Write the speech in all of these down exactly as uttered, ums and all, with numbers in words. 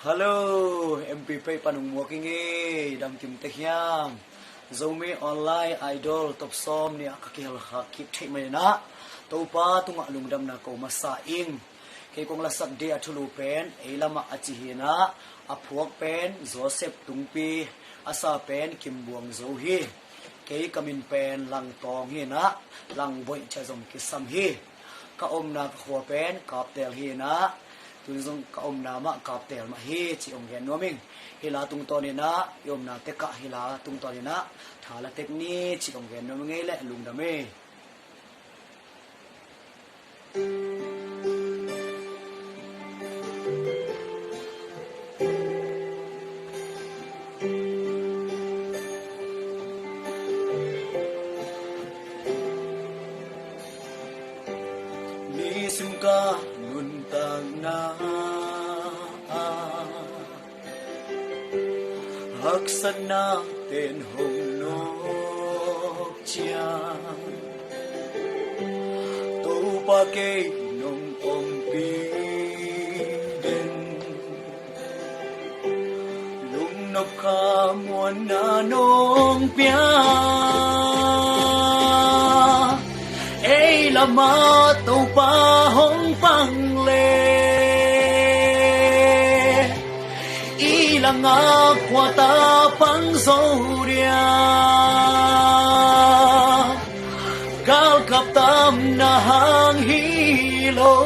Hello, M P pei panung muak ing ei, damkim tek hiam? Zomi Online Idol top sawm nih a ka kihel kha kip theih mai inah Topa tungah lungdamna ko masa ing. Kei kong lasak ding a thulu pen ei lamah a ci hinah a phuak pen Joseph Tungpi, a sa pen Kim Buang Zo hi. Kei ka min pen Lang Tawng hinah Lang Boih cia zong kisam hi. Ka omna ka khua pen Kaptel hinah tun zong ka omna mah Kaptel mah hi ci ong gen nuam ing. Hila tungtawn inah i omna tekah hila tungtawn inah thala tek ni ci ong gen nuam ing ei leh lungdam ei. Nisim ka nuntakna ah haksatna ten hong nawk ciang Topa kei nong ompih den. Lungnop kha muanna nong pia. Ei lamah Topa hong pang le i langah kua ta pang zo dia. Galkap tamna hang hi lo.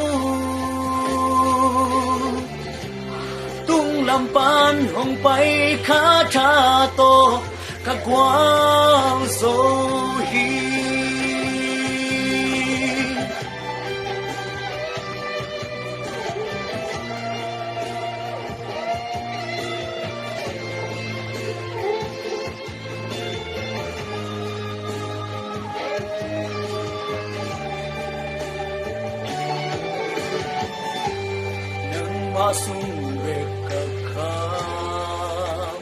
Tunglam pan hong pai kha tha tawh ka gualzo hi. Nangmah sung bek ka khamuang,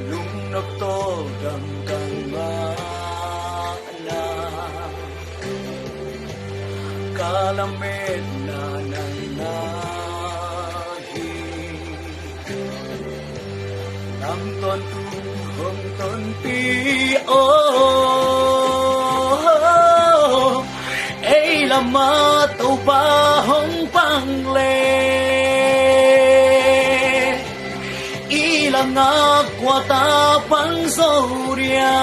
lungnop tawldam ka ngahna, ka lametna nang na hi. Lam tawntung hong tonpih aw. Ei lamah Topa hong pang le i langah kua ta pang zo dia.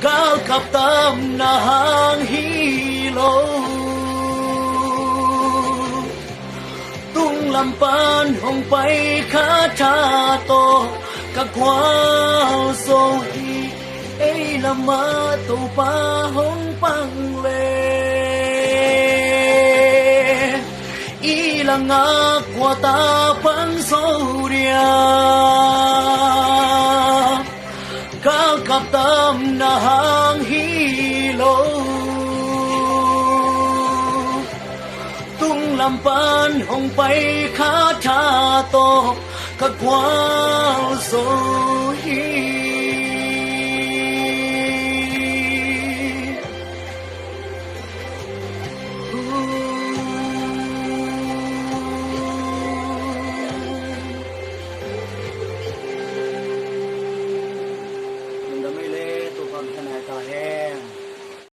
Galkap tamna hang hi lo. Tunglam pan hong pai kha tha tawh ka gualzo hi. Ei lamah Topa hong pang le i langah kua ta pang zo dia. Galkap tamna hang hi lo. Tunglam pan hong pai kha tha tawh ka gualzo hi.